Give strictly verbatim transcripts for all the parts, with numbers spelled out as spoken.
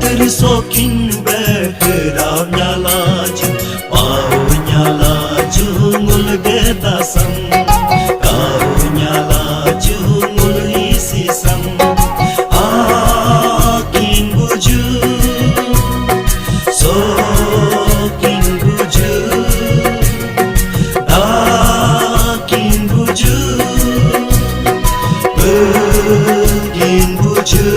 Sokin behra nyalaju, pau nyalaju ngulge dasam, kau nyalaju ngul isi sam. Akin buju, sokin buju, akin buju, pekin buju.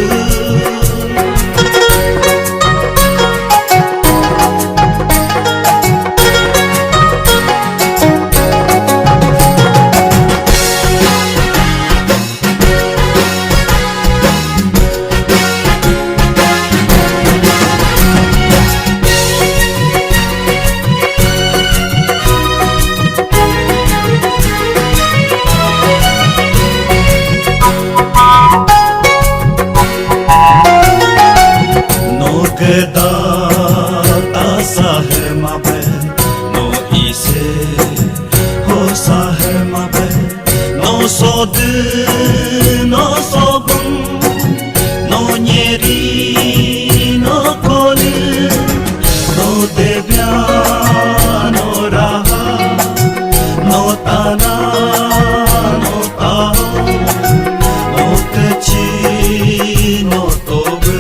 No geda ta sahe mabe, no ise ho sahe mabe, no sode, no sobung, no nyeri, no kole, no debya, no raha, no tana, no taho, no techi, no tobe,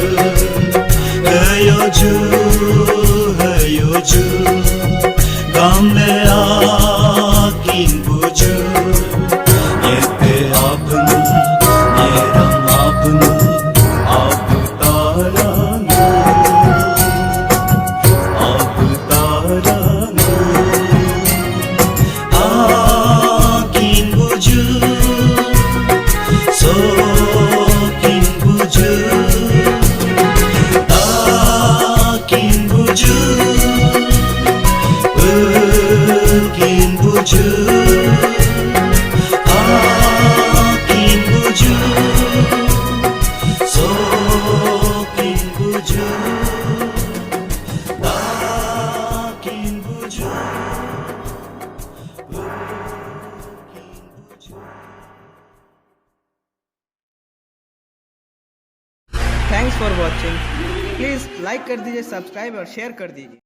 heyoju, heyoju, gamle akin buju, nyete abnu, nyerang abnu, abu taranu, abu taranu. Akin buju, sokin buju, akin buju, pekin buju, akin buju, sokin buju, akin buju. Thanks for watching. Please like कर दीजिए, subscribe और share कर दीजिए.